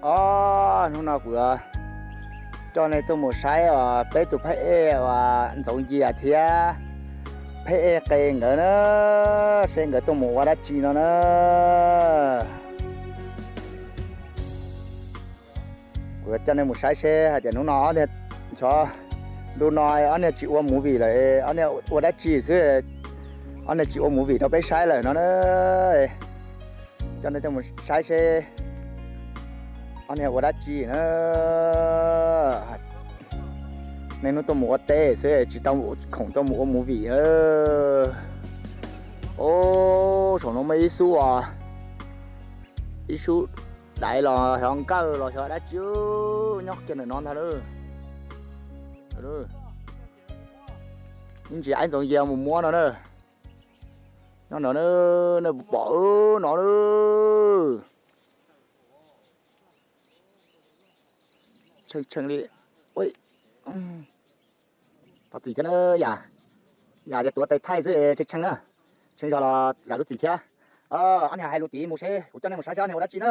Os, hnub no kuv coj nej tuaj mus saib os, peb tus phab ej uas Ntxoov Yias thiab phab ej Qe nkawd na, seb nkawd tuaj mus ua dab tsi no na. Kuv coj nej mus saib seb hais tias hnub no ob niag, xyov ntu no ob niag tsis ua movie lawm, ob niag ua dab tsi xwb, ob niag tsis ua movie rau peb saib lawm no na. Coj nej tuaj mus saib seb ob niag ua dab tsi na. Nej hnub tuaj mus ua teb xwb tsis tau khoom tuaj mus ua movie. Os, saum no muaj ib xub os, ib xub daiv los xyov nkawj los xyov dab tsi nyob kiag ntawm no ntag. Ib ntsis Aib Ntxoov Yias mus muab no na. Nyob no na, nej puas pom no na. Tshee tshee li. Tos txim thiab na, yam, yam tias tuav tes thaij xwb tshee tshee na. Tshee zog los zam lub txim thiab. Ob niag hais lus tid mus seb, kuv coj nej mus saib seb ob niag ua dab tsi na.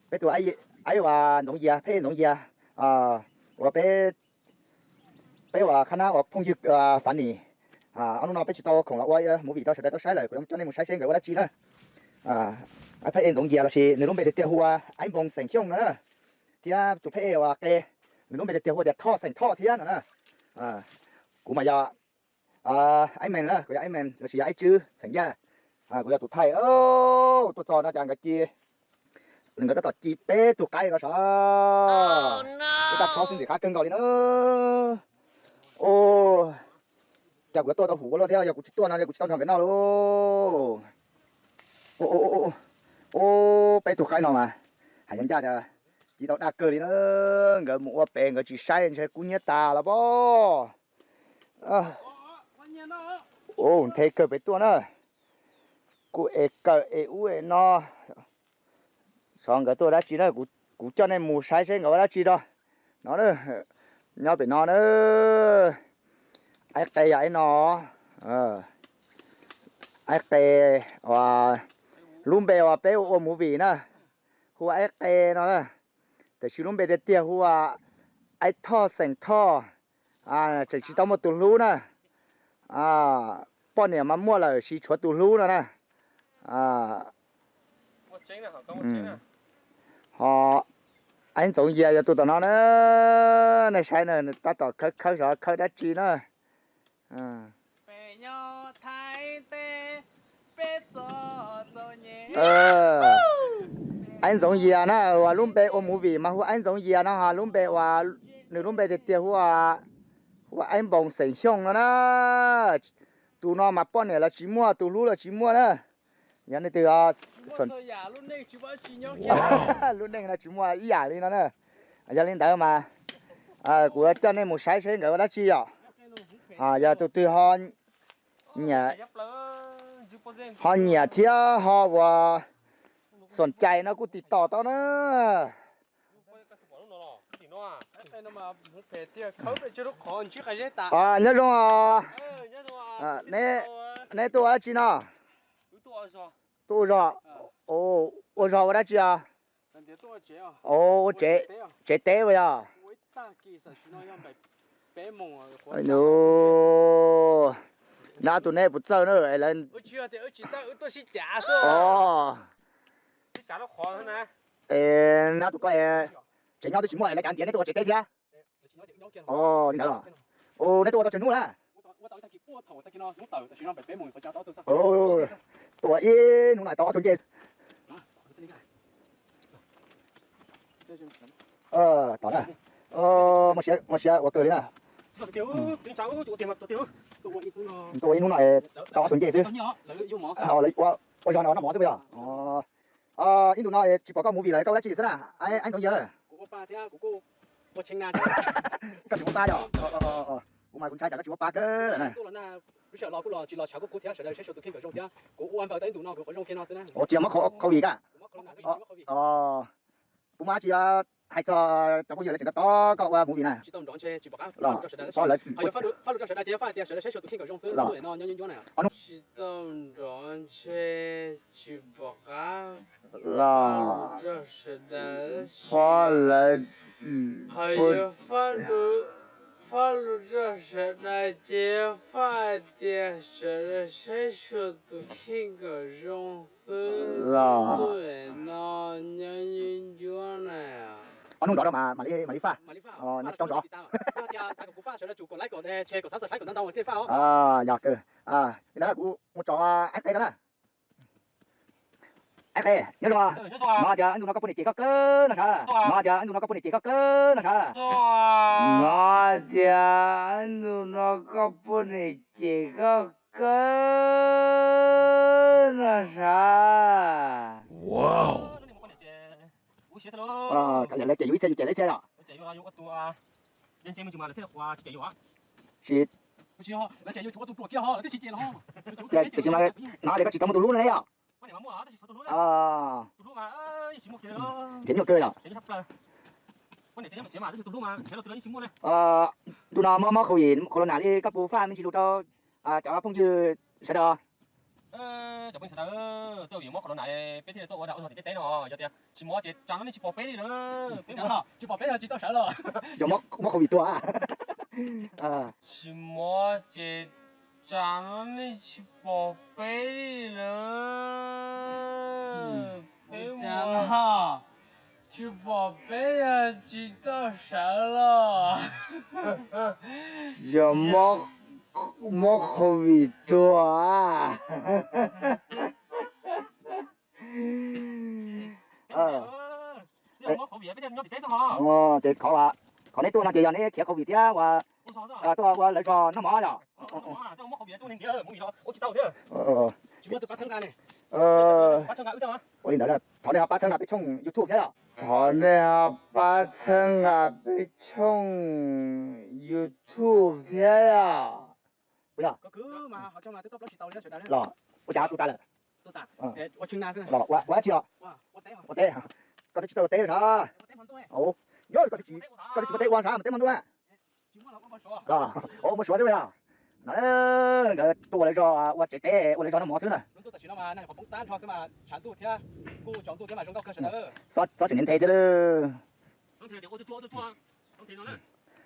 Peb tus Aib uas Ntxoov Yias, phab ej Ntxoov Yias, uas peb, peb uas qhab nab uas phooj ywg Fav Nis, ob hnub no peb tsis tau khoom los ua movie rau sawv daws tau saib lawm, kuv yuav coj nej mus saib seb nkawd ua dab tsi na. Phab ej Ntxoov Yias lossis nws lub npe tiag tiag hu ua Aib Npoo xeem Xyooj no na, thiab tus phab ej uas Qe, nws lub npe tiag tiag hu tias Thoj xeem Thoj thiab no na. Kuv mas yog Aib Mees na, kuv yog Aib Mees lossis yog Aib Tswb xeem Yaj. Kuv yog tus thaij. Tuaj txog no cas nkawd ci, nkawd tab tom ci peb tug qaib no sav. Ub, tag thaub xwb ntxim qab kawg nkaus li na. Ub, cas kuv yuav tuaj tau hum ua luaj thiab, yog kuv tsis tuaj no kuv tsis tau nrog nkawd noj lauj. Ub, peb tug qaib no mas hais ncaj tias ci tau daj kawg li na. Nkawd mus ua pem nkawd tsis saib ntshe kub hnyiab tas los pob. Ub, nthe kawg pem tuaj na. Kuj es kawm es ub es no. Xyov nkawd tuaj dab tsi na, kuv coj nej mus saib seb nkawd ua dab tsi rau. No, nyob pem no na. Aib Qe yog aib no. Aib Qe, lub npe uas peb ua movie na, hu ua Aib Qe no na. Tiam sis lub npe tiag tiag hu ua Aib Thoj xeem Thoj. Tseem tsis tau muaj tus hlub na. Poj niam mas muaj lawm, sis tshuav tus hlub no na. Ho Aib Ntxoov Yias yog tus tom no na. Nej saib na, tab tom khawb khawb xyov khawb dab tsi na. Aib Ntxoov Yias na, uas lub npe ua movie mas hu Aib Ntxoov Yias no, ho lub npe uas nws lub npe tiag tiag hu ua Aib Npoos xeem Xyooj no na. Tus no mas poj niam los tsis muaj, tus hlub los tsis muaj na. Yog nej twg lub neej no tsis muaj ib yam li no na. Yog li ntawd mas kuv coj nej mus saib seb nkawd ua dab tsi yom. Yog tus twg ho nyiam thiab ho ua xom cai no kuj tiv tom tau na. Nyob zoo os. Neb tuaj ua dab tsi no? Tuaj ua zog. Ua zog ua dab tsi os? Ua tsev teb ua yog. Nab tus neb puas txawj na? Nab tus ko tsev nyob twb tsis muaj lawv cav ntiav neb tuaj ua tsev teb thiab. Li ntawd los? Neb tuaj ua tau tsawg hnub na? Tuaj ua ib hnub no tau ob tug ncej. Tom na, muaj siab ua kawg li na. Tuaj ua ib hnub no tau ob tug ncej xwb. Ua zog no noj mov xwb puas yog? Ib ntus no tsis pom koj mus vim lawm, koj ua dab tsi xwb na? Aib Ntxoov Yias, koj tsis muaj pab yog? Kuv mas kuv ntshai tsam koj tsis muaj pab kawg lawm na. Ua tsis yog muab khaus vim koj? Kuv muaj dab tsi yog hais txog cov phooj ywg lawv tseem tab tom koj ua movie na. Los, tsis tau nrov ntshe tsis pom qab rau sawv daws. Tsis tau nrov ntshe tsis pom qab rau sawv daws tias faj tias sawv daws saib xyuas tus kheej kom zoo xwb. Los, tsis tau nrov ntshe tsis pom qab los rau sawv daws. Faj lawv, faj lus rau sawv daws ces faj tias sawv daws saib xyuas tus kheej kom zoo xwb. Los, no nyob ncuab ncuab na. Ob hnub nrov rau mas mam li, mam li faj. Tsis tau nrov. Yog kawg. Li ntawd kuv mus tso ib qe no na. Ib qe, nyob zoo. Nov tias ib ntu no koj poj niam cem koj kawg no sav. Nov tias ib ntu no koj poj niam cem koj kawg no sav. Nov tias ib ntu no koj poj niam cem koj kawg no sav. Lawv cem yus ib txhia yus cem lawv ib txhia yom. Tiam sis no tias koj tsis tau muaj tus hlub no ne yom. Nrhiav nyuaj kawg yom. Ntu no mob mob covid corona li koj puas faj me ntsis lus rau cov phooj ywg sawv daws? Cov phooj ywg sawv daws, tuaj vim mob corona peb thiaj li tuaj ua dag ua zog tim Thaib teb no, yog tias tsis mob ces tsam no nej tsis pom peb li lawm. Tsis pom peb yog tsis tau sawv los. Yog mob covid tuaj. Tsis mob ces tsam no nej tsis pom peb li lawm. Peb, tsis pom peb yog tsis tau sawv los. Yog mob covid tuaj. Ces qhov, qhov neb tuaj no ces yog neb khiav covid thiab ua, tuaj ua lawv zog noj mov yom. Ua li ntawd thov nej ho pab txhawb nqa peb tshooj YouTube thiab yom. Thov nej ho pab txhawb nqa peb tshooj YouTube thiab yom. Los ua cas tu tas lawm? Los ua dab tsi os? Ua teb. Koj twb tsis tau ua teb sav? Yog koj twb tsis muaj teb ua sav mas teb hmo ntuj. Los ua suav xwb yog. No nkawd tuaj ua lawv zog, ua tsev teb ua lawv zog noj mov xwb na. Xob tseem nthe nthe thiab.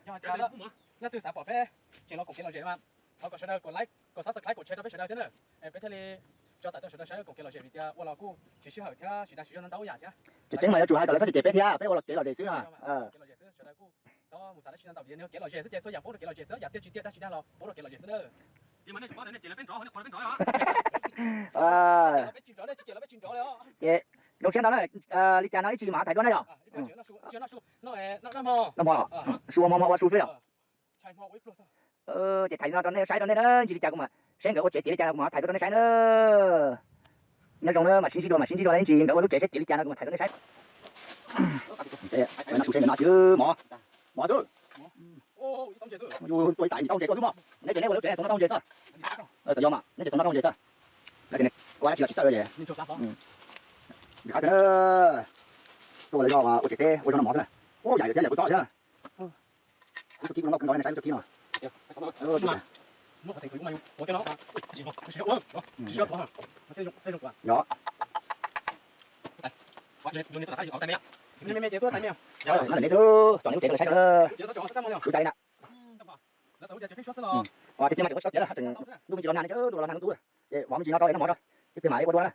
Yog hais tias nyob twg xav pom peb tseem los koom kev lom zem mas thov kom sawv daws kom like kom subscribe kom share rau peb sawv daws thiab na. Peb thiaj li tso tawm rau sawv daws saib koom kev lom zem vim tias ua los kuj tsis sij hawm thiab tsis dag tsis zog ntau ntau yam thiab. Tseem ceeb mas yuav tsum hais kom lawv txhob cem peb thiab, peb ua los kev lom zem xwb. Kev lom zem xwb, sawv daws kuj txhob mus xav dab tsi ntau vim yog kev lom zem xwb ces txhua yam pub rau kev lom zem xwb, yam tiag tsis tiag dag tsis dag los pub rau kev lom zem xwb na. Ces zoo siab ntau na, li cas no ib tsam mam thaiv dua na yom. Noj hmo los? Su hmo hmo ua su xwb yom. Ces thaiv li no rau nej saib rau nej na, ntsis li cas kuv mam saib nkawd ua tsev tiav li cas no kuv mam thaiv dua rau nej saib na. Nyob zoo na, mam sib ntsib dua mam sib ntsib dua na, ntsis nkawd ua lub tsev seb tiav li cas no kuv mam thaiv rau nej saib. Noj su seb nkawd noj tsis mov, mov xwb. Yus tua ib tas ib tau ntses tuaj xwb mog. Neb ces neb ua lub tsev txhoov noj tau ntses xwb. Txawm yog mas neb ces txhoov noj tau ntses xwb. Lawv tias ua dab tsi los tsis txawj li. Qab tiag na, tuaj ua lawv zog ua tsev teb ua zog noj mov xwb na. Ua yam thiab yam kuv txob thiab. Kuv tso kib kuv los nkaus kawg nkaus nej saib kuv tso kib no. Yog. Neb xwb, tso neb lub tsev rau lawv saib rau na. Kuv cas li na. Tiag tiag mas tseem ua siab tiav lawm, tseem ntuj me ntsis los nag ne, ntuj los nag ntub. Ces vov me ntsis no rau es noj mov rau, ib pliag mam li ua dua na.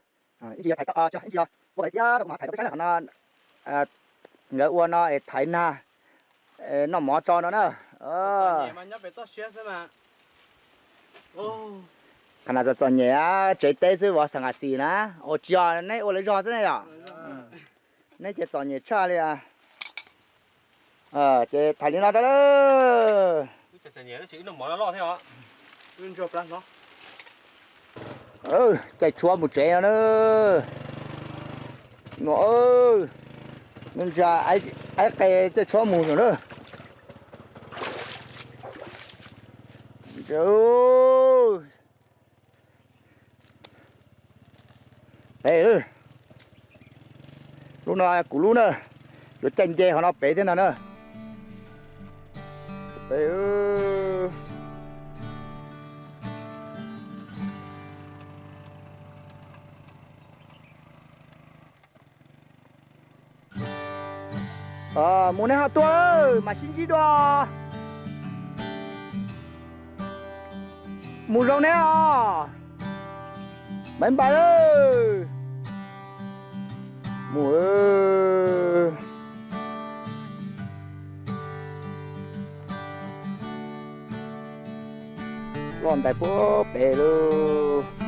Ib ntsis yog thaiv, ib ntsis yog ua qe tiab rau kuv mam thaiv rau peb saib na, qhov no nkawd ua no es thaiv nag, noj mov tso no na. Qhov no txom txom nyem, tsev teb xwb vov xam nqa xis na. Ua tsis yog neb ua lawv zog xwb ne yom. Neb ces txom nyem tshaj li. Ces thaiv li no rau lawm. Caij tshuab mus tsev no na. No, ntsa ib qe caij tshuab mus no na. Lub no kuv lub na, Yuav caij nce qhov no pem thiab no na. Pem. Mus neb ho tuaj mas sib ntsib dua. Mus zoo neb os. Bye bye. Mus. Loj ntais puag pem lawm.